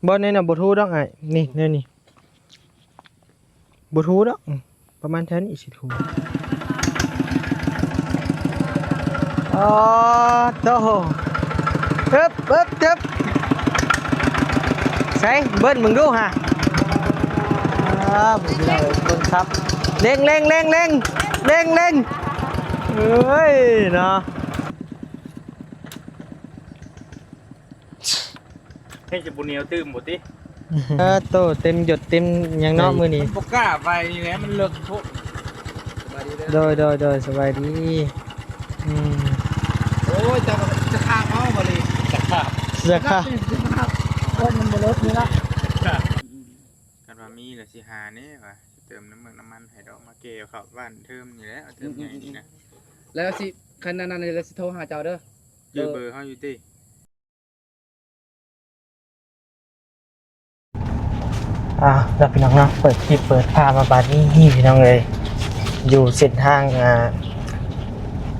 ບໍ່ ແນວນັ້ນບໍ່ຖືກດອກອ້າຍ ນີ້ແນວນີ້ບໍ່ຖືກດອກ ປະມານແຖວນີ້ຊິຖືກ. ອໍ ໂຕ ເອີບ ເອີບ ເອີບ ໃສເບິ່ງເບິ່ງດູຫາ. ອ່າ ເບິ່ງຄັບ ເລັ່ງ ເລັ່ງ ເລັ່ງ ເລັ່ງ ເລັ່ງ ເອີຍເນາະ. ແຮງຈະບໍ່ໜຽວຕື່ມບໍ່ຕິ? ເອີ ໂຕເຕັມຢົດເຕັມຫຍັງເນາະມື້ນີ້. ມັນບໍ່ກ້າໄປນີ້ແຫຼະ ມັນເລິກໂພດ. ສະບາຍດີເດີ. ໂດຍ ໂດຍ ໂດຍ ສະບາຍດີ. ອືມ ໂອ້ຍ ຈະ ຈະຂ້າມເອົາບັດນີ້ ຈະຂ້າມ ຈະຂ້າມ ໂອ້ຍ ມັນບໍ່ເລິກນີ້ລະ. ຄັນວ່າມີລະຊິຫາແນ່ວ່າ ຊິເຕີມນ້ຳມັນ ນ້ຳມັນໃຫ້ດອກ ມາແກ່ເຂົ້າບ້ານເທີມນີ້ແຫຼະ ເທີມໃຫຍ່ນີ້ນະ. ແລ້ວຊິ ຄັນນັ້ນ ແລ້ວຊິໂທຫາເຈົ້າເດີ. ຈື່ເບີເຮົາຢູ່ຕິ? ອ່າ ແລ້ວພີ່ນ້ອງເນາະ ເປີດຄລິບເປີດພາບມາບາດນີ້ພີ່ນ້ອງເອີຍ ຢູ່ເສັ້ນທາງ ອ່າ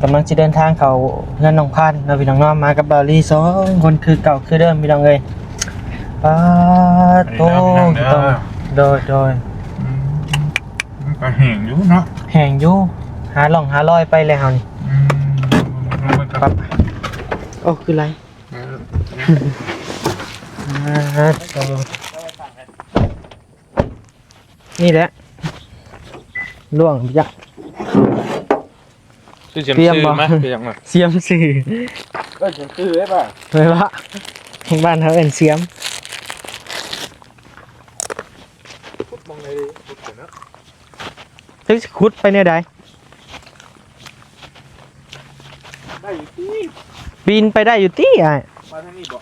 ກຳລັງຊິເດີນທາງເຂົ້າເຮືອນນ້ອງພານເນາະພີ່ນ້ອງເນາະ ມາກັບບ່າວລີສອງຄົນຄືເກົ່າຄືເດີມພີ່ນ້ອງເອີຍ. ປາດໂຕ ພີ່ນ້ອງເດີ. ໂດຍ ໂດຍ ອືມ ມັນກໍແຫ້ງຢູ່ເນາະ ແຫ້ງຢູ່ ຫາຮ່ອງຫາລອຍໄປແລ້ວເຮົານີ້. ອືມ ໂອ້ ຄືໄຫຼ. ອ່າ ນີ້ແຫຼະ ລ່ວງຈັກ ຕຽມບໍ່? ສຽມຊື່ ເອີ້ນສຽມຊື່ໄດ້ບໍ່? ແມ່ນລະ ບ້ານເຮົາເອີ້ນສຽມ. ຂຸດໝ່ອງໃດ ຂຸດເນາະ ຈັກຊິຂຸດໄປແນວໃດ? ໄດ້ຢູ່ຕິ ປີນໄປໄດ້ຢູ່ຕິອ້າຍ? ມາທາງນີ້ບໍ່?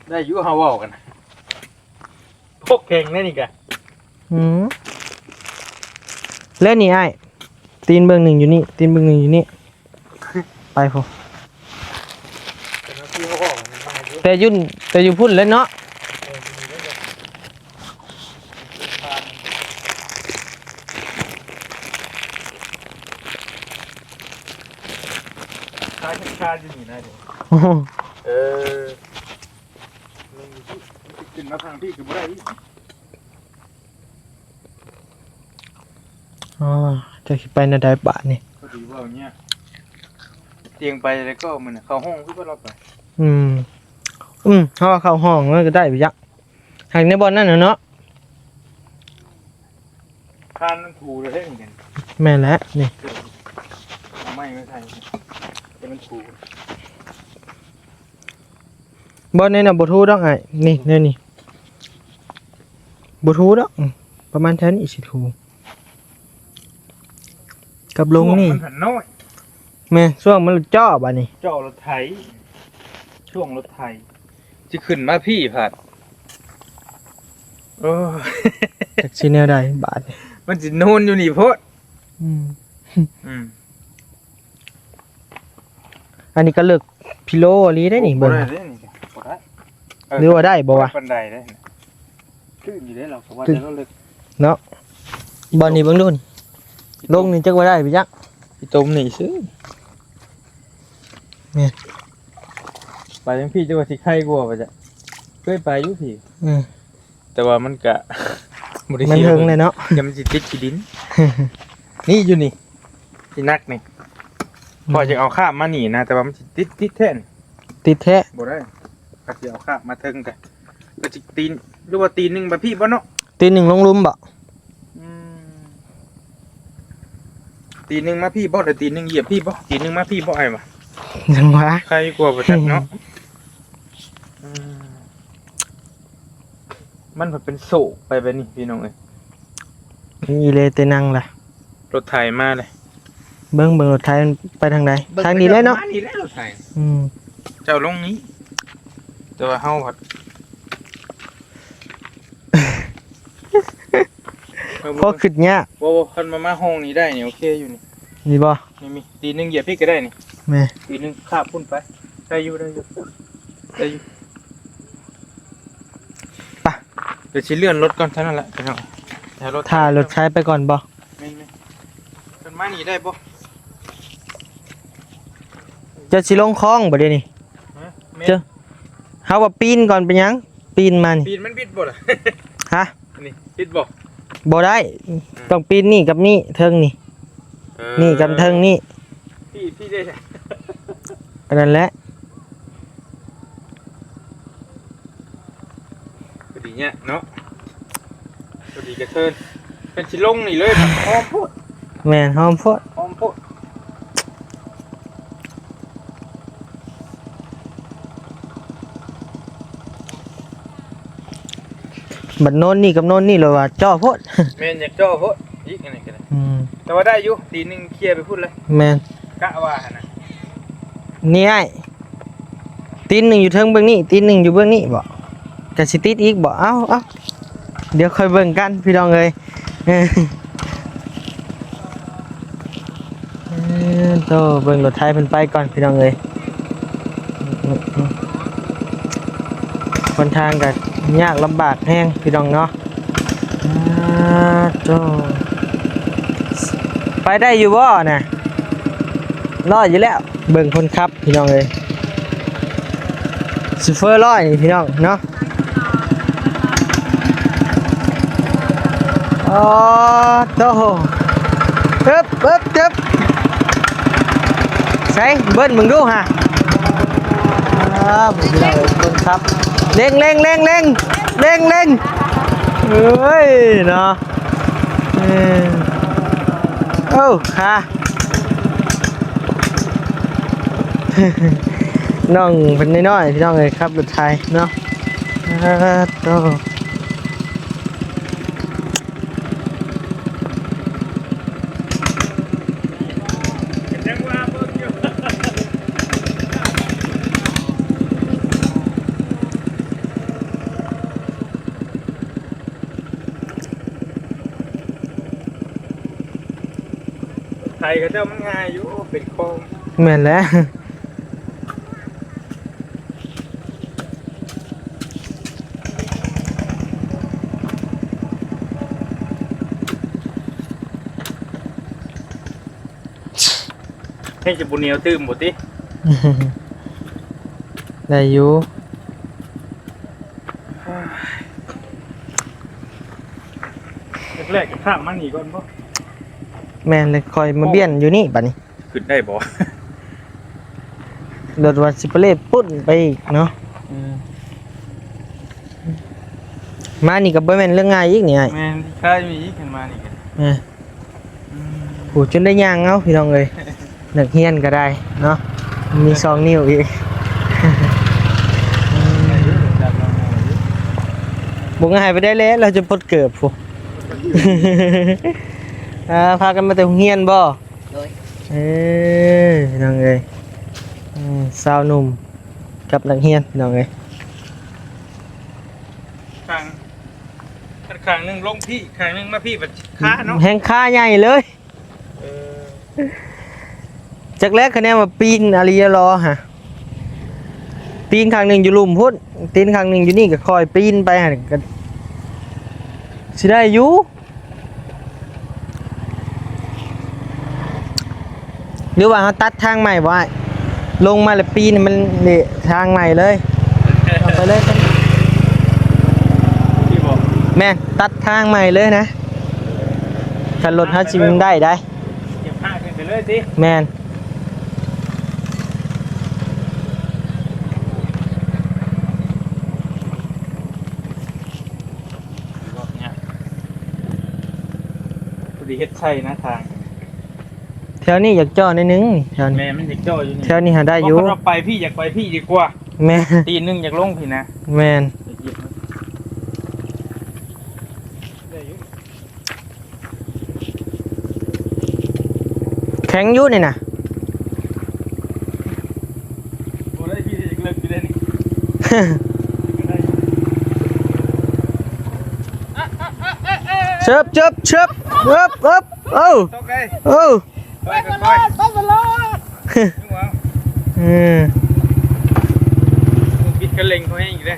ໄດ້ຢູ່ ເຮົາເວົ້າກັນ ໂພກແຂງແນ່ນີ້ກະ. ອືມ ແລະນີ້ອ້າຍ ຕີນເບື້ອງໜຶ່ງຢູ່ນີ້ ຕີນເບື້ອງໜຶ່ງຢູ່ນີ້ ໄປພຸ້ນ ແຕ່ຢູ່ ແຕ່ຢູ່ພຸ້ນແຫຼະເນາະ. ຄາຢູ່ນີ້ນະ. ໂອ້ໂຫ ເອີ ຂຶ້ນມາທາງພີ້ກໍບໍ່ໄດ້ອີກ. ອໍ ຈັກຊິໄປແນວໃດບາດນີ້ ພໍດີເວົ້າຍາກ ຕຽງໄປແລ້ວກໍມື້ນະ ເຂົ້າຫ້ອງຄືບໍ່ລອດໄປ. ອືມ ອືມ ເຮົາວ່າເຂົ້າຫ້ອງມັນກໍໄດ້ຢູ່ຈັກ ຫາກໃນບ່ອນນັ້ນນະເນາະ. ຄານມັນຖູແລ້ວເດ້ນີ້. ແມ່ນແຫຼະນີ້ ເອົາໄມ້ມາໃສ່ ແຕ່ມັນຖູ. ບໍ່ ແນວນັ້ນບໍ່ຖືກດອກອ້າຍ ນີ້ ແນວນີ້ບໍ່ຖືກດອກ ປະມານແຖວນີ້ຊິຖືກ ກັບລົງນີ້ ຊ່ວງມັນຫັນນ້ອຍ. ແມ່ນ ຊ່ວງມັນເຈາະບາດນີ້ ເຈາະລົດໄຖ ຊ່ວງລົດໄຖ ຊິຂຶ້ນມາພີ້ພັດ ໂອ້ຍ ຈັກຊິແນວໃດບາດນີ້ ມັນຊິນູນຢູ່ນີ້ໂພດ. ອືມ ອືມ ອັນນີ້ກໍເລິກພິໂລອີ່ຫຼີເດ້ນີ້ ເບິ່ງ ບໍ່ໄດ້ເດ້ນີ້ ບໍ່ໄດ້ ເອີ ຫຼືວ່າໄດ້ບໍ່ວະ ປານໃດເດ້ ຄືຢູ່ເດ້ ລາວກໍວ່າແຕ່ລາວເລິກເນາະ. ບ່ອນນີ້ເບິ່ງດູນີ້ ລົງນີ້ຈັກວ່າໄດ້ໄປຈັກ ຊິຕົມນີ້ຊື່ ແມ່ນ ໄປທາງພີ້ຈັກວ່າຊິໄຄກວ່າວ່າຈະ ເຄີຍໄປຢູ່ພີ້ ອືມ ແຕ່ວ່າມັນກະບໍ່ໄດ້ ມັນເຖິງແລ້ວເນາະ ຢ່າມັນຊິຕິດຂີ້ດິນ ນີ້ຢູ່ນີ້ ທີ່ໜັກນີ້ ອືມ ຂ້ອຍຈະເອົາຂ້າມມານີ້ນະ ແຕ່ວ່າມັນຊິຕິດ ຕິດແທ້ນີ້ ຕິດແທ້ ບໍ່ໄດ້ ຂ້ອຍຊິເອົາຂ້າມມາເທິງກະ ກໍຊິຕີນ ຫຼືວ່າຕີນໜຶ່ງມາພີ້ບໍ່ເນາະ ຕີນໜຶ່ງລົງລຸ່ມບໍ່? ອືມ ຕີນໜຶ່ງມາພີ້ບໍ່ ແລ້ວຕີນໜຶ່ງຢຽບພີ້ບໍ່ ຕີນໜຶ່ງມາພີ້ບໍ່ ອ້າຍວ່າ ຍັງວ່າ ໃຄກວ່າບໍ່ຈັກເນາະ. ອືມ ມັນເປັນໂສກໄປແບບນີ້ພີ່ນ້ອງເອີຍ ນີ້ເລີຍແຕ່ນັ່ງລະ ລົດໄຖມາເລີຍ ເບິ່ງ ເບິ່ງລົດໄຖມັນໄປທາງໃດ ເບິ່ງ ທາງນີ້ແຫຼະເນາະ ມານີ້ແຫຼະລົດໄຖ ອືມ ເຈົ້າລົງນີ້ ແຕ່ວ່າເຮົາພັດ ພໍຄິດຍາກ ບໍ່ ບໍ່ ຄັນວ່າມາຫ້ອງນີ້ໄດ້ນີ້ ໂອເຄຢູ່ນີ້ ນີ້ບໍ່? ນີ້ມີ ຕີນໜຶ່ງຢຽບພີ້ກໍໄດ້ນີ້ ແມ່ນ ຕີນໜຶ່ງຄາບພຸ້ນໄປ ໄດ້ຢູ່ ໄດ້ຢູ່ ໄດ້ຢູ່ ໄປ ດຽວຊິເລື່ອນລົດກ່ອນເທົ່ານັ້ນແຫຼະພີ່ນ້ອງ ຖ້າລົດ ຖ້າລົດໄຖໄປກ່ອນບໍ່? ແມ່ນໆ ເພິ່ນມານີ້ໄດ້ບໍ່? ເຈົ້າຊິລົງຄອງບໍ່ດຽວນີ້? ຮະ? ແມ່ນ. ເຈົ້າ ເຮົາວ່າປີນກ່ອນ ເປັນຫຍັງ? ປີນມານີ້ ປີນມັນບິດບໍ່ລະ? ຮະ? ນີ້ບິດບໍ່? ບໍ່ໄດ້. ອ່າ ຕ້ອງປີນນີ້ກັບນີ້ ເທິງນີ້. ເອີ ນີ້ກັບເທິງນີ້. ພີ່ ພີ່ເດ້? ອັນນັ້ນແຫຼະ. ພໍດີຍາກເນາະ ພໍດີກະເທີນ. ຄັນຊິລົງນີ້ເລີຍ ຫອມໂພດ. ແມ່ນ ຫອມໂພດ ຫອມໂພດ. ບັດໂນນນີ້ກັບໂນນນີ້ ລະວ່າເຈາະໂພດ. ແມ່ນ ຢາກເຈາະໂພດອີກ ອັນນີ້ກະໄດ້. ອືມ ແຕ່ວ່າໄດ້ຢູ່ ຕີນໜຶ່ງເຄຍໄປພຸ້ນເລີຍ. ແມ່ນ ກະວ່າຫັ້ນນະ. ນີ້ອ້າຍ ຕີນໜຶ່ງຢູ່ເທິງເບື້ອງນີ້ ຕີນໜຶ່ງຢູ່ເບື້ອງນີ້ບໍ? ກະຊິຕິດອີກບໍ? ເອົ້າ ເອົ້າ ດຽວຄ່ອຍເບິ່ງກັນພີ່ນ້ອງເອີຍ. ເອີ ໂຕ ເບິ່ງລົດໄຖເພິ່ນໄປກ່ອນພີ່ນ້ອງເອີຍ. ຫົນທາງກະຍາກລຳບາກແຮງພີ່ນ້ອງເນາະ. ອາ ໂຕ ໄປໄດ້ຢູ່ບໍ່ນະ? ລອດຢູ່ແລ້ວ. ເບິ່ງຄົນຂັບພີ່ນ້ອງເອີຍ ໂຊເຟີ້ລອຍນີ້ພີ່ນ້ອງເນາະ. ອໍ ໂຕ ເອີບ ເອີບ ເອີບ ໃສ ເບິ່ງເບິ່ງດູຫາ. ອາ ເບິ່ງພີ່ນ້ອງເອີຍ ຄົນຂັບ ເລັ່ງ ເລັ່ງ ເລັ່ງ ເລັ່ງ ເລັ່ງ ເລັ່ງ. ເອີຍເນາະ ເອີ ໂອ້ ຄ່າ ນ້ອງເພິ່ນນ້ອຍໆ ພີ່ນ້ອງເອີຍ ຂັບລົດໄຖເນາະ. ອາ ໂຕ ໄຖເຂົາເຈົ້າມັນງ່າຍຢູ່ ເປັນຄອງ. ແມ່ນແຫຼະ. ແຮງຈະບໍ່ໜຽວຕື່ມບໍ່ຕິ? ໄດ້ຢູ່. ແລກໆ ກະຂ້າມມານີ້ກ່ອນບໍ່? ແມ່ນ ແລ້ວຄ່ອຍມາ ໂອ້ ບ່ຽນຢູ່ນີ້ບາດນີ້. ຂຶ້ນໄດ້ບໍ່? ລົດວ່າຊິໄປເລດປຸ້ນໄປອີກເນາະ. ອືມ ມານີ້ກະບໍ່ແມ່ນເລື່ອງງ່າຍອີກນີ້ອ້າຍ. ແມ່ນ ຄ້າຍມີອີກ ຂຶ້ນມານີ້ກະ ເອີ ອືມ ໂຫ ຈົນໄດ້ຍ່າງເອົາພີ່ນ້ອງເອີຍ. ນັກຮຽນກະໄດ້ເນາະ ມີສອງນິ້ວອີກ. ບໍ່ງ່າຍປານໃດແຫຼະ ລາວຈະປົດເກີບພຸ້ນ. ອາ ພາກັນມາແຕ່ໂຮງຮຽນບໍ່? ໂດຍ. ເອີ ພີ່ນ້ອງເອີຍ ອືມ ຊາວໜຸ່ມກັບນັກຮຽນ ພີ່ນ້ອງເອີຍ. ຂ້າງ ຂ້າງໜຶ່ງລົງພີ້ ຂ້າງໜຶ່ງມາພີ້ ບັດຄາເນາະ ແຮງຄາໃຫຍ່ເລີຍ. ເອີ ຈັກແລ້ວ ຄະແນນວ່າປີນອາລີລໍຫາ ຕີນຂ້າງໜຶ່ງຢູ່ລຸ່ມພຸ້ນ ຕີນຂ້າງໜຶ່ງຢູ່ນີ້ ກະຄ່ອຍປີນໄປຫັ້ນ ກະຊິໄດ້ຢູ່. ຫຼືວ່າເຮົາຕັດທາງໃໝ່ບໍ່ອ້າຍ? ລົງມາແລ້ວປີນໃຫ້ມັນເລະທາງໃໝ່ເລີຍ. ເອົາໄປເລີຍ. ນີ້ບໍ່? ແມ່ນ ຕັດທາງໃໝ່ເລີຍນະ. ຄັນລົດເຮົາຊິໄດ້ໄດ໋. ເກັບພາກຂຶ້ນໄປເລີຍຕິ? ແມ່ນ. ພໍດີເຮັດໃສ່ນະທາງ. ແຖວນີ້ຢາກເຈາະໜ້ອຍໜຶ່ງ ແຖວນີ້. ແມ່ນ ມັນຢາກເຈາະຢູ່ນີ້. ແຖວນີ້ຫາໄດ້ຢູ່. ເພາະວ່າໄປພີ້ ຢາກໄປພີ້ດີກວ່າ. ແມ່ນ. ຕີນໜຶ່ງຢາກລົງພີ້ນະ. ແມ່ນ. ໄດ້ຢູ່. ແຂງຢູ່ນີ້ນະ. ບໍ່ໄດ້ ພີ່ເລິກຢູ່ເດ້ນີ້. ເຊີບ ເຊີບ ເຊີບ ເອີບ ເອີບ ເອີ ຕກໄດ້ ເອີ ໄປ ໄປ ໄປ ໄປ ໄປ ເອີ ບິດຄັນເລັ່ງເຂົາແຮງອີກເດ້.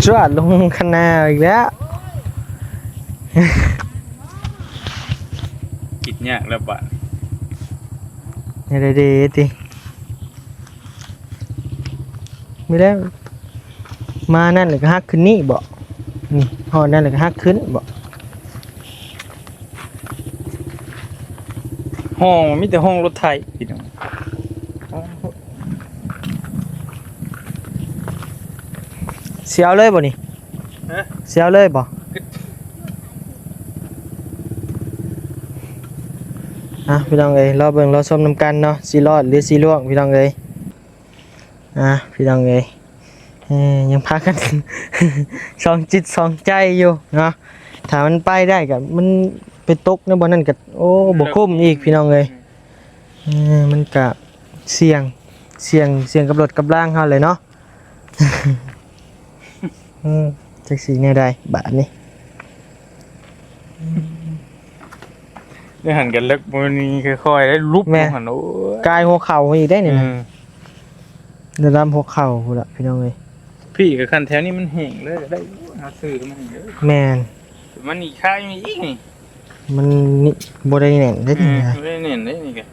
ຈວດລົງຄັນນາອີກແລ້ວ. ຄິດຍາກແລ້ວບາດ ແນວໃດເດຕິ. ບໍ່ໄດ້ ມານັ້ນແລ້ວກໍຫັກຂຶ້ນນີ້ບໍ? ນີ້ ຮອດນັ້ນແລ້ວກໍຫັກຂຶ້ນບໍ? ຫ້ອງ ມີແຕ່ຫ້ອງລົດໄຖພີ່ນ້ອງ. ຊິເອົາເລີຍບໍ່ນີ້? ຮະ? ຊິເອົາເລີຍບໍ່? ອ່ະ ພີ່ນ້ອງເອີຍ ລໍເບິ່ງລໍຊົມນຳກັນເນາະ ຊິລອດຫຼືຊິລ່ວງ ພີ່ນ້ອງເອີຍ. ອ່ະ ພີ່ນ້ອງເອີຍ ເອີ ຍັງພາກັນ ສອງຈິດສອງໃຈຢູ່ເນາະ. ຖ້າມັນໄປໄດ້ກໍ ມັນໄປຕົກໃນບ່ອນນັ້ນກໍ ໂອ້ ບໍ່ຄຸ້ມອີກ ພີ່ນ້ອງເອີຍ. ເອີ ມັນກະສ່ຽງ ສ່ຽງ ສ່ຽງກັບລົດກັບລາງເຮົາແຫຼະເນາະ. ເອີ ຈັກຊິແນວໃດບາດນີ້. ໄດ້ຫັນກັນເລິກ ມັນມີຄ່ອຍໆ ໄດ້ລຸບ ແມ່ນ ຫັ້ນ ໂອ້ຍ ກາຍຫົວເຂົ່າອີກໄດ້ນີ້ນະ. ອືມ ລະດັບຫົວເຂົ່າພຸ້ນລະ ພີ່ນ້ອງເອີຍ. ພີ່ກໍຄັນແຖວນີ້ມັນແຫ້ງເລີຍ ກໍໄດ້ຢູ່ ເຮົາຊື້ມັນເລີຍ. ແມ່ນ ມັນອີກຄາຍມີອີກນີ້ ມັນນີ້ບໍ່ໄດ້ແໜ້ນເດ້ ອືມ ນີ້ນະ ບໍ່ໄດ້ແໜ້ນເດ້ນີ້ກະ.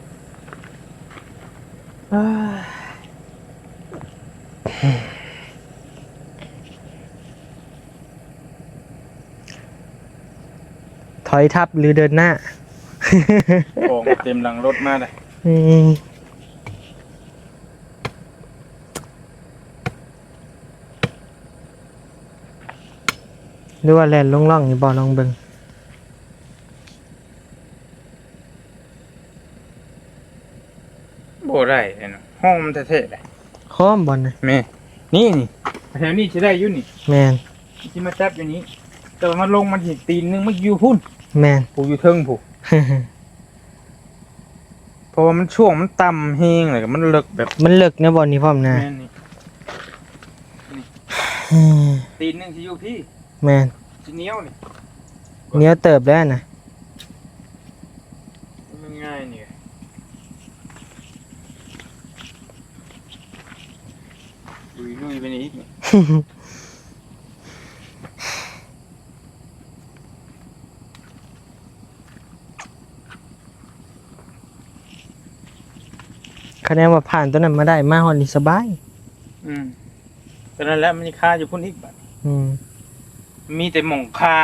ຖອຍທັບຫຼືເດີນໜ້າ? ຂອງເຕັມຫຼັງລົດມາເດ້. ອືມ ຫຼືວ່າແລ່ນລົງລ່ອງນີ້ບໍ່? ລອງເບິ່ງ. ບໍ່ໄດ້ເນາະ ຫ້ອງມັນແທ້ໆເດ້. ຫ້ອງບ່ອນນະ? ແມ່ນ ນີ້ ນີ້ ແຖວນີ້ຊິໄດ້ຢູ່ນີ້. ແມ່ນ ຊິມາຈັບຢູ່ນີ້ ແຕ່ວ່າມັນລົງ ມັນຊິຕີນໜຶ່ງມັນຢູ່ພຸ້ນ. ແມ່ນ ຜູ້ຢູ່ເທິງຜູ້. ເພາະວ່າມັນຊ່ວງມັນຕ່ຳແຮງ ແລ້ວກໍມັນເລິກແບບ ມັນເລິກນະບ່ອນນີ້ພ້ອມນະ. ແມ່ນນີ້ ນີ້ ເອີ ຕີນໜຶ່ງຊິຢູ່ພີ້. ແມ່ນ ຊິໜຽວນີ້ ໜຽວເຕີບແລ້ວນະ. ມັນງ່າຍນີ້ ລຸຍໆ ໄປນີ້ອີກນີ້. ຄະແນນວ່າຜ່ານຕົວນັ້ນມາໄດ້ ມາຮອດນີ້ສະບາຍ. ອືມ ຕົວນັ້ນແຫຼະ ມັນຄາຢູ່ພຸ້ນອີກບາດ. ອືມ ມີແຕ່ໝ່ອງຄາ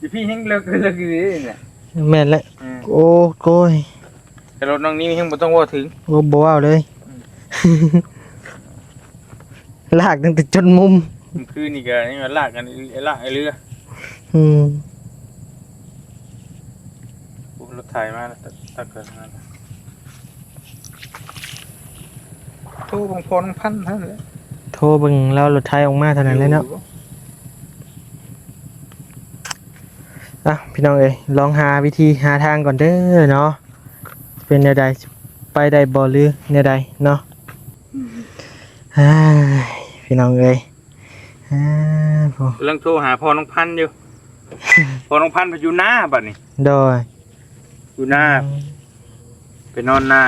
ຢູ່ພີ້ແຮງເລິກ ເລິກຢູ່ນີ້ແຫຼະ. ແມ່ນແຫຼະ. ອືມ ໂອ້ໂກຍ ແຕ່ລົດນ້ອງນີ້ແຮງບໍ່ຕ້ອງເວົ້າເຖິງ. ໂອ້ ບໍ່ເວົ້າເລີຍ. ອືມ ລາກຕັ້ງແຕ່ຈົນມຸມ. ມື້ຄືນນີ້ກໍຍັງວ່າລາກກັນ ລາກເຫຼືອ. ອືມ ໂອ້ ລົດໄຖມາແລ້ວ ຕັກເກີນມາແລ້ວ. ໂທເບິ່ງພອນພັນເທົ່ານັ້ນແຫຼະ ໂທເບິ່ງລາວລົດໄຖອອກມາເທົ່ານັ້ນແຫຼະເນາະ. ອ່ະ ພີ່ນ້ອງເອີຍ ລອງຫາວິທີຫາທາງກ່ອນເດີເນາະ ເປັນແນວໃດ ໄປໄດ້ບໍ່ ຫຼືແນວໃດເນາະ. ອືມ ອ້າຍ ພີ່ນ້ອງເອີຍ ອ້າ ໂອ້ ກຳລັງໂທຫາພໍ່ນ້ອງພັນຢູ່. ພໍ່ນ້ອງພັນເພິ່ນຢູ່ນາບັດນີ້. ໂດຍ ຢູ່ນາ. ອືມ ໄປນອນນາ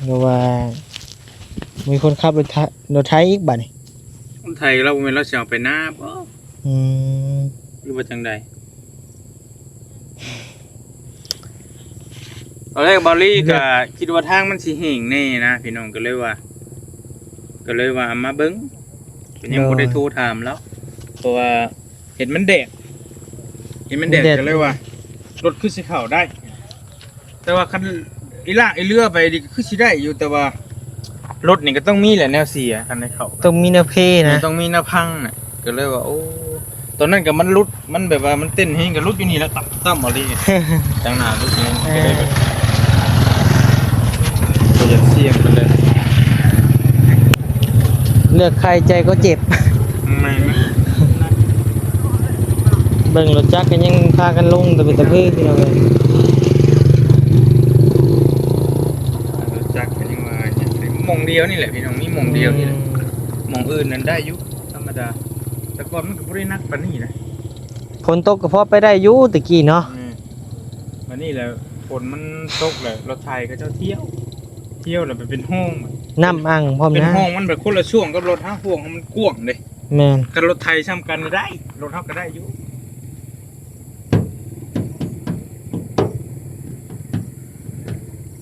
ຫຼືວ່າມີຄົນຂັບລົດໄຖ ລົດໄຖອີກບັດນີ້. ລົດໄຖລາວບໍ່ແມ່ນລາວຊິເອົາໄປນາບໍ? ອືມ ຫຼືວ່າຈັ່ງໃດ? ຕອນແລກບາວລີກໍຄິດວ່າທາງມັນຊິແຫ້ງແດ່ນະ ພີ່ນ້ອງ ກໍເລີຍວ່າ ກໍເລີຍວ່າເອົາມາເບິ່ງ ກໍຍັງບໍ່ໄດ້ໂທຖາມລາວ ເພາະວ່າ ເຫັນມັນແດດ ເຫັນມັນແດດ ແດດ ກໍເລີຍວ່າລົດຄືຊິເຂົ້າໄດ້ ແຕ່ວ່າຄັນອີຫຼາກອີເຫຼືອໄປນີ້ກໍຄືຊິໄດ້ຢູ່ ແຕ່ວ່າລົດນີ້ກໍຕ້ອງມີແຫຼະແນວເສຍ ຄັນໄດ້ເຂົ້າ ຕ້ອງມີແນວເພນະ ຕ້ອງມີແນວພັງນະ ກໍເລີຍວ່າ ໂອ້ ຕອນນັ້ນກໍມັນຫຼຸດ ມັນແບບວ່າມັນເຕັ້ນແຮງ ກໍຫຼຸດຢູ່ນີ້ແຫຼະ ຕ່ຳໆ ເອົາເລີຍ ຈັ່ງໜ້າຫຼຸດນີ້ ເອີ ກໍເລີຍແບບ ບໍ່ຢາກສ່ຽງປານໃດ ເລືອກໃຄໃຈກໍເຈັບ ແມ່ນ ເບິ່ງລົດຈັກກໍຍັງພາກັນລົງຕະເປັນຕະເພີ ພີ່ນ້ອງເອີຍ ລົດຈັກກໍຍັງວ່າ ໝ່ອງດຽວນີ້ແຫຼະ ພີ່ນ້ອງ ມີໝ່ອງດຽວນີ້ແຫຼະ ອືມ ໝ່ອງອື່ນນັ້ນໄດ້ຢູ່ ທຳມະດາ ແຕ່ກ່ອນມັນກໍບໍ່ໄດ້ໜັກປານນີ້ນະ ຝົນຕົກກໍພໍໄປໄດ້ຢູ່ແຕ່ກີ້ເນາະ ອືມ ບັດນີ້ແຫຼະ ຝົນມັນຕົກແລ້ວ ລົດໄຖເຂົາເຈົ້າທ່ຽວ ທ່ຽວແລ້ວໄປເປັນຮ່ອງ ນ້ຳອັ່ງພ້ອມນະ ເປັນຮ່ອງ ມັນແບບຄົນລະຊ່ວງກັບລົດເຮົາ ຮ່ອງເຮົາມັນກວ້າງເດ້ ແມ່ນ ຄັນລົດໄຖຊ່ຳກັນໄດ້ ລົດເຮົາກໍໄດ້ຢູ່.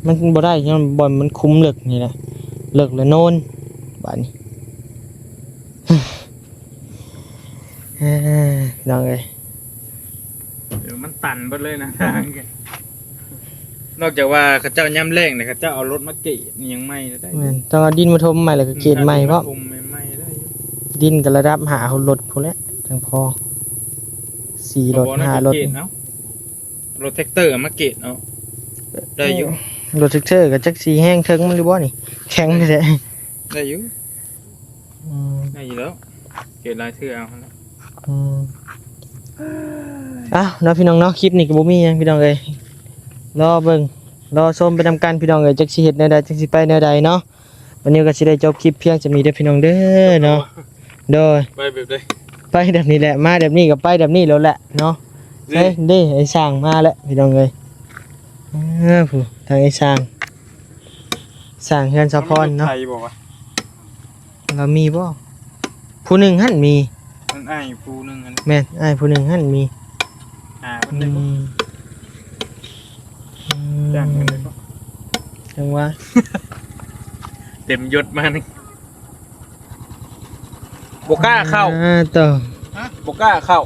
ມັນບໍ່ໄດ້ ຍ້ອນບ່ອນມັນຂຸມເລິກນີ້ແຫຼະ ເລິກແລ້ວໂນນບາດນີ້ ເອີ ພີ່ນ້ອງເອີຍ ເອີ ມັນຕັນເບິດເລີຍນະ. ນອກຈາກວ່າເຂົາເຈົ້າຍາມແລ້ງນີ້ ເຂົາເຈົ້າເອົາລົດມາເກດອີ່ຫຍັງໃໝ່ໄດ້. ແມ່ນ ຕ້ອງເອົາດິນມາຖົມໃໝ່ ແລ້ວກໍເກດໃໝ່ພ້ອມ. ອືມ ເອົາດິນມາຖົມໃໝ່ໆໄດ້ຢູ່. ດິນກໍລະດັບຫ້າຫົກລົດພຸ້ນແຫຼະ ຈັ່ງພໍ ສີ່ລົດ ຫ້າລົດ. ເອົາ ລົດແທັກເຕີມາເກດເນາະ ໄດ້ຢູ່. ເອີ ລົດແທັກເຕີກໍຈັກຊິແຮງເທິງມັນຫຼືບໍ່ນີ້ ແຂງແທ້ໆ. ໄດ້ຢູ່. ອືມ ໄດ້ຢູ່ແລ້ວ ເກດຫຼາຍເທື່ອເອົາຫັ້ນແຫຼະ. ອືມ ເອົ້າເນາະ ພີ່ນ້ອງເນາະ ຄລິບນີ້ກໍບໍ່ມີຫຍັງ ພີ່ນ້ອງເອີຍ ລໍເບິ່ງ ລໍຊົມໄປນຳກັນ ພີ່ນ້ອງເອີຍ ຈັກຊິເຮັດແນວໃດ ຈັກຊິໄປແນວໃດເນາະ. ວັນນີ້ກໍຊິໄດ້ຈົບຄລິບພຽງສ່ຳນີ້ເດີ ພີ່ນ້ອງເດີເນາະ. ໂດຍ ໄປແບບໃດ? ໄປແບບນີ້ແຫຼະ ມາແບບນີ້ກໍໄປແບບນີ້ໂລດແຫຼະເນາະ. ເດ້ ເດ້ ໄອ້ຊ່າງມາແລ້ວ ພີ່ນ້ອງເອີຍ. ເອີ ຜູ້ ທາງໄອ້ຊ່າງ ຊ່າງເຮືອນສາວພອນເນາະ. ລາວມີບໍ່ວະ? ລາວມີບໍ່? ຜູ້ໜຶ່ງຫັ້ນມີ. ອັນອ້າຍຜູ້ໜຶ່ງຫັ້ນ. ແມ່ນ ອ້າຍຜູ້ໜຶ່ງຫັ້ນມີ. ຫາເພິ່ນໄດ້ບໍ່? ອືມ ອືມ ຈ້າງເພິ່ນໄດ້ບໍ່? ຈັ່ງວ່າ ເຕັມຍົດມານີ້ ບໍ່ກ້າເຂົ້າ. ອ່າ ໂຕ ຮະ? ບໍ່ກ້າເຂົ້າ.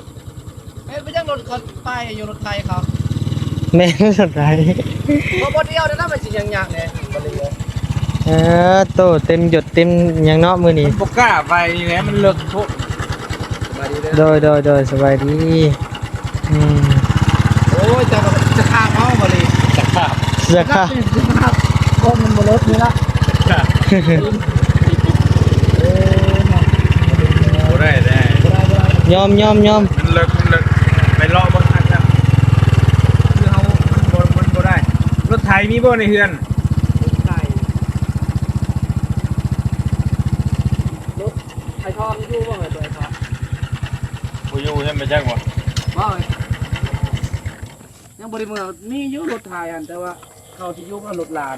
ເຮັດໄປຍັງລົດເຂົາປ້າຍຢູ່ ລົດໄຖເຂົາ. ແມ່ນ ລົດໄຖ ບໍ່ ບໍ່ດຽວນັ້ນນະ ມັນຊິຍາກໆແດ່ ບໍ່ເຫຼືອ. ເອີ ໂຕ ເຕັມຍົດເຕັມຫຍັງເນາະມື້ນີ້. ມັນບໍ່ກ້າໄປນີ້ແຫຼະ ມັນເລິກໂພດ. ສະບາຍດີເດີ. ໂດຍ ໂດຍ ໂດຍ ສະບາຍດີ. ອືມ ໂອ້ຍ ເຈົ້າກໍຈະຂ້າມເຮົາບໍລິ ຈະຂ້າມ ຈະຂ້າມ ຈະຂ້າມ ຄົນມັນບໍ່ລົດນີ້ລະ ຈະຂ້າມ ເອີ ບໍ່ໄດ້ ບໍ່ໄດ້ ບໍ່ໄດ້ ບໍ່ໄດ້ ຍອມ ຍອມ ຍອມ ມັນເລິກ ມັນເລິກ ໄປເລາະເບິ່ງຄັກໆ ຄືເຮົາ ມັນບໍ່ ມັນບໍ່ໄດ້. ລົດໄຖມີບໍ່ໃນເຮືອນ? ລົດໄຖ ລົດ ໄອ້ທອງຢູ່ບໍ່ ໄອ້ທອງ? ບໍ່ຢູ່ ຍັງໄປຈັກບໍ່? ບໍ່ ຍັງບໍ່ໄດ້ເມືອ. ມີຢູ່ລົດໄຖຫັ້ນ ແຕ່ວ່າເຂົາຊິຢູ່ກັບລົດຫຼານ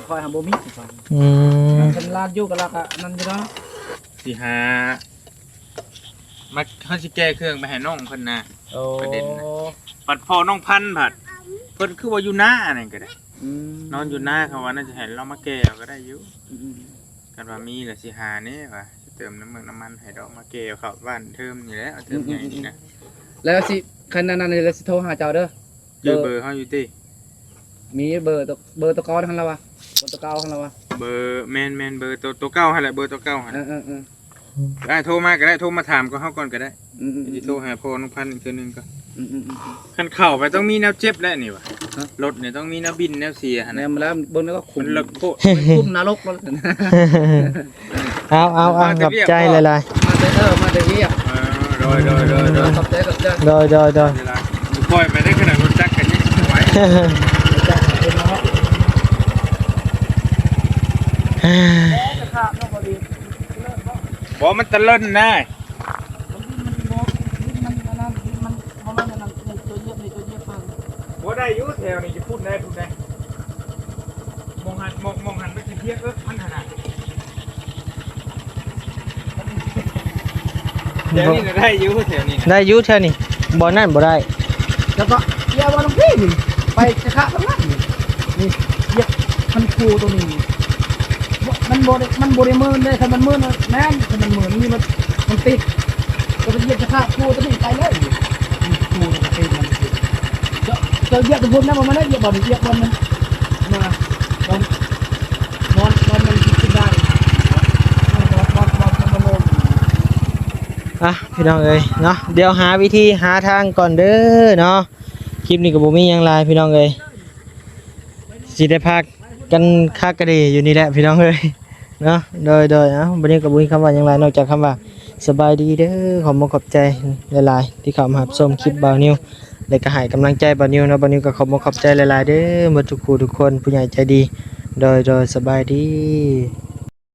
ຂ້ອຍຫັ້ນບໍ່ມີ. ອືມ ຄັນຫຼານຢູ່ກໍລາຄານັ້ນຢູ່ເນາະ. ຊິຫາ ມາ ເຮົາຊິແກ່ເຄື່ອງໄປໃຫ້ນ້ອງເພິ່ນນະ. ໂອ້ ປະເດັນນະ ບັດພໍ່ນ້ອງພັນພັດ ເພິ່ນຄືວ່າຢູ່ນາ ອັນນັ້ນກໍໄດ້. ອືມ ນອນຢູ່ນາ ເຂົາວ່າໜ້າຈະໃຫ້ລາວມາແກ່ເອົາກໍໄດ້ຢູ່. ອືມ ຄັນວ່າມີລະຊິຫາແດ່ວ່າ ຊິເຕີມນ້ຳເມືອກນ້ຳມັນໃຫ້ດອກ ມາແກ່ເຂົ້າບ້ານເທີມນີ້ແຫຼະ ເທີມໃຫຍ່ນີ້ນະ. ອືມ ແລ້ວຊິ ຄັນນັ້ນລະຊິໂທຫາເຈົ້າເດີ. ຈື່ເບີເຮົາຢູ່ຕິ? ມີເບີໂຕ ເບີໂຕເກົ່າຫັ້ນລະວະ ເບີໂຕເກົ່າຫັ້ນລະວະ. ເບີ ແມ່ນໆ ເບີໂຕ ໂຕເກົ່າຫັ້ນແຫຼະ ເບີໂຕເກົ່າຫັ້ນ. ເອີໆ ອ້າຍໂທມາກໍໄດ້ ໂທມາຖາມກັບເຮົາກ່ອນກໍໄດ້. ອືມໆ ຊິໂທຫາພໍ່ນ້ອງພັນອີກເທື່ອໜຶ່ງກ່ອນ. ອືມໆ ຄັນເຂົ້າໄປຕ້ອງມີແນວເຈັບແຫຼະນີ້ຫວາ. ຮະ? ລົດນີ້ຕ້ອງມີແນວບິນແນວເສຍຫັ້ນນະ. ແມ່ນແລ້ວ ເບິ່ງແລ້ວກໍຂຸມ ມັນເລິກໂພດ ຂຸມນະລົກໂລດ. ເອົາໆໆ ຂອບໃຈຫຼາຍໆ ມາແຕ່ ເອີ ມາແຕ່ວຽກ. ເອີ ໂດຍໆໆໆ ຂອບໃຈ ຂອບໃຈ ໂດຍໆໆ. ບໍ່ຄ່ອຍໄປໄດ້ ຂະໜາດລົດຈັກກໍຍັງໄຫວ. ບໍ່ ມັນຕະເລີນນະ. ມັນດິນ ມັນບໍ່ ດິນມັນອັນນັ້ນ ດິນມັນບໍ່ແມ່ນອັນນັ້ນ ໂຕຢຽບນີ້ ໂຕຢຽບເບິ່ງ. ບໍ່ໄດ້ຢູ່ແຖວນີ້ ຢູ່ພຸ້ນໄດ້ ພຸ້ນໄດ້. ມອງຫັ້ນ ມອງ ມອງຫັ້ນມັນຊິພຽກເອິກມັນຫັ້ນນະ. ແຖວນີ້ນະໄດ້ຢູ່ ແຖວນີ້ນະ ໄດ້ຢູ່ແຖວນີ້ ບ່ອນນັ້ນບໍ່ໄດ້. ແລ້ວກໍຢາວ່ານ້ອງພີ່ນີ້ ໄປຈະຂະຕະຫຼາດນີ້ ນີ້ຢຽບຄັນຄູຕົວນີ້. ບໍ່ ມັນບໍ່ໄດ້ ມັນບໍ່ໄດ້ເມີນເດ້ ຄັນມັນເມີນນະແມ່ນ ຄັນມັນເມີນນີ້ມັນ ມັນຕິດ ກໍໄປຢຽບຈະຂະຄູຕົວນີ້ໄປເລີຍ. ຄູຕົວນີ້ຕິດ ມັນຕິດ ເຈົ້າ ເຈົ້າຢຽບຕົວພຸ້ນນະ ບໍ່ແມ່ນຢຽບບ່ອນນີ້ ຢຽບບ່ອນນັ້ນ ມາ ບ່ອນ ບ່ອນ ບ່ອນມັນຊິໄດ້ ບ່ອນ ບ່ອນ ບ່ອນ ບ່ອນ ບ່ອນ ອ່ະ ພີ່ນ້ອງເອີຍເນາະ ດຽວຫາວິທີຫາທາງກ່ອນເດີເນາະ. ຄລິບນີ້ກໍບໍ່ມີຫຍັງຫຼາຍພີ່ນ້ອງເອີຍ ຊິໄດ້ພາກັນຄາກະເດຢູ່ນີ້ແຫຼະພີ່ນ້ອງເອີຍເນາະ. ໂດຍໆ ເອົ້າ ບັດນີ້ກໍບໍ່ມີຄຳວ່າຫຍັງຫຼາຍ ນອກຈາກຄຳວ່າສະບາຍດີເດີ. ຂໍຂອບອົກຂອບໃຈຫຼາຍໆ ທີ່ເຂົ້າມາຮັບຊົມຄລິບບ່າວນິວ ແລະກໍໃຫ້ກຳລັງໃຈບ່າວນິວເນາະ. ບ່າວນິວກໍຂໍຂອບອົກຂອບໃຈຫຼາຍໆເດີ ໝົດທຸກຜູ້ທຸກຄົນ ຜູ້ໃຫຍ່ໃຈດີ. ໂດຍໆ ສະບາຍດີ.